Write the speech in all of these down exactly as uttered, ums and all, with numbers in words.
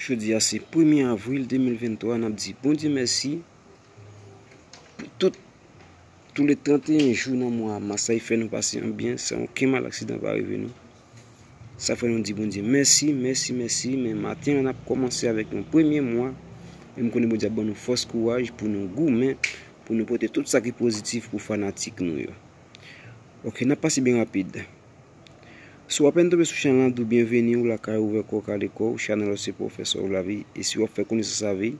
Jodi a se premye avril de mil venntwa, n ap di Bondye mèsi pou tout, tou le trannteyen jou nan mwa mas la, li fè nou pase an byen, san okenn mal aksidan pa rive nou. Sa fè nou di Bondye mèsi, mèsi, mèsi, men maten an n ap kòmanse avèk yon premye mwa, e m konnen Bondye ap ban nou fòs, kouraj pou nou goumen, pou nou pote tout sa ki pozitif pou fanatik nou yo. Ok, n ap pase byen rapid. Si w apèn tonbe sou chanèl la, di w byenveni, ou lakay ou, ouvè kò w, kale kò w, chanèl la se pwofesè w lavi, e si w ap fè konesans avè l,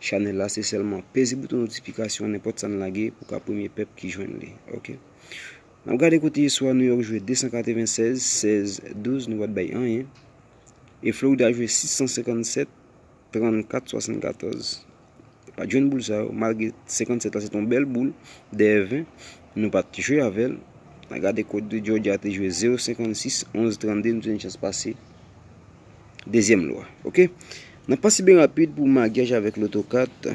chanèl la se sèlman peze bouton notifikasyon, nenpòt sa n lage pou ka premye pèp ki jwenn li, ok? N ap gade kote yè swa New York jwe de san katrevennsèz, sèz douz, nou pa t bay anyen. E Florida jwe sis san senkannsèt, trannkat swasannkatòz. Pa t jwenn boul sa yo, malgre senkannsèt la se t yon bèl boul, dèyè ven, nou pa t jwe avè l. N a gade kote Georgia te jwe zewo senkannsis, onz trannde, nou te gen chans pase dezyèm lwa. Ok? N ap pase byen rapid pou maryaj avèk loto kat.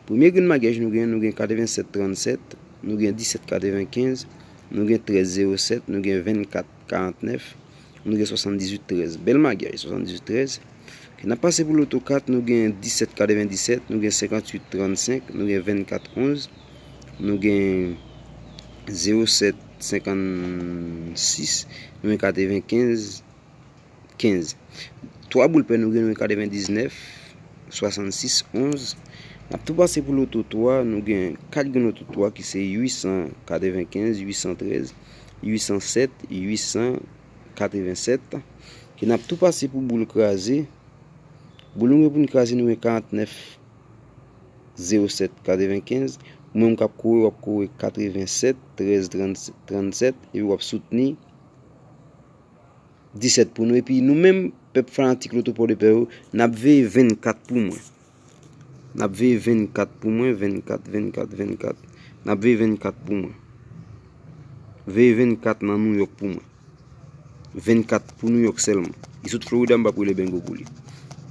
Premye grenn maryaj nou gen, nou gen katrevennsèt trannsèt, nou gen disèt katrevenkenz, nou gen trèz zewo sèt, nou gen vennkat karantnèf, nou gen swasanndizuit trèz. Bèl maryaj, swasanndizuit trèz. Ok, n ap pase pou loto kat, nou gen disèt katrevendisèt, nou gen senkantuit trannsenk, nou gen vennkat onz, nou gen zewo sèt senkannsis, nou gen katrevenkenz kenz. Twa boul pè nou gen, nou gen katrevendiznèf, swasannsis, onz. N ap tou pase pou loto twa, nou gen kat grenn loto twa ki se uit san katrevenkenz, uit san trèz, uit san sèt, uit san katrevensèt. Ki n ap tou pase pou boul kraze. Boul nou gen pou n kraze, nou gen karantnèf, zewo sèt, katrevenkenz. Ou menm k ap kore, w ap kore katrevensèt, trèz, trannsèt, epi w ap soutni disèt pou nou. Epi nou menm, pèp fanatik Loto Pòdepè yo, n ap veye vennkat pou mwen. N ap veye vennkat pou mwen, vennkat, vennkat, vennkat. N ap veye vennkat pou mwen. Veye vennkat nan Nouyòk pou mwen. Vennkat pou Nouyòk sèlman. Li sot Florida, m p ap rele Bengo pou li.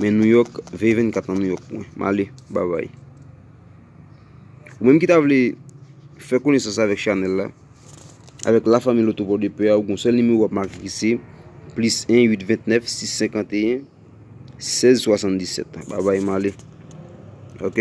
Men Nouyòk, veye vennkat nan Nouyòk pou mwen. M ale, babay. Ou menm ki ta vle fè konesans avèk chanèl la, avèk lafanmi Loto Pòdepè a, ou gon sèl nimewo w ap make ki se plis en uit ventnèf sis senkanteyen sèz swasanndisèt. Babay, m ale. Ok?